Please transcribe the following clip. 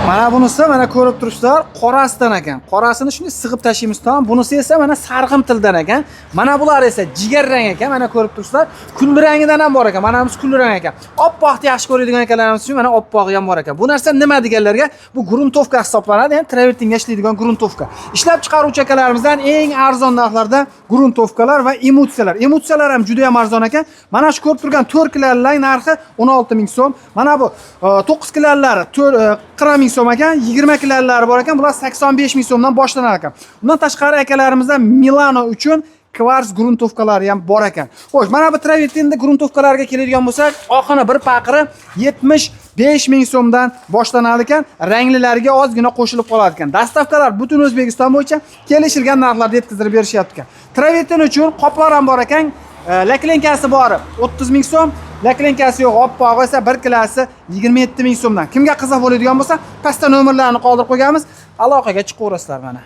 Mana bunisi, mana ko'rib turibsizlar, qorasidan ekan. Qorasini shunday sig'ib tashlaymiz tamom. Bunisi esa mana sarg'imtildan ekan. Mana bular esa jigarrang ekan. Mana ko'rib turibsizlar, kulli rangidan ham bor ekan. Mana bunisi kulli rang ekan. Oppoqni yaxshi ko'radigan akalarimiz uchun mana oppog'i ham bor ekan. Bu narsa nima deganlarga, bu грунтовка hisoblanadi, ya'ni travertinga ishlaydigan грунтовка. Ishlab chiqaruvchi akalarimizdan eng arzon narxlarda грунтовка lar va emulsiyalar. Emulsiyalar ham juda ham arzon ekan. Mana shu ko'rib turgan 4 kilolari narxi 16 ming so'm. Mana bu 9 kilolari 40 ming so'm ekan, 20 kilolari bor ekan, bular 85 ming so'mdan boshlanar ekan. Undan tashqari akalarimizdan Milano uchun kvars грунтовка lari ham bor ekan. Xo'sh, mana bu travertinda грунтовка larga keladigan bo'lsak, oqini bir paqiri 75 ming so'mdan boshlanar ekan. Ranglilariga ozgina qo'shilib qoladi ekan. Доставка lar butun O'zbekiston bo'yicha kelishilgan narxlarda yetkazib berishyapti ekan. Travertin uchun qoplar ham bor ekan. Laklenkasi bor 30 ming so'm, laklenkasi yo'q, oppog'i esa bir kilasi 27 ming so'mdan. Kimga qiziq bo'ladigan bo'lsa, pastda nomerlarni qoldirib qo'yganmiz. Aloqaga chiqaverasizlar mana.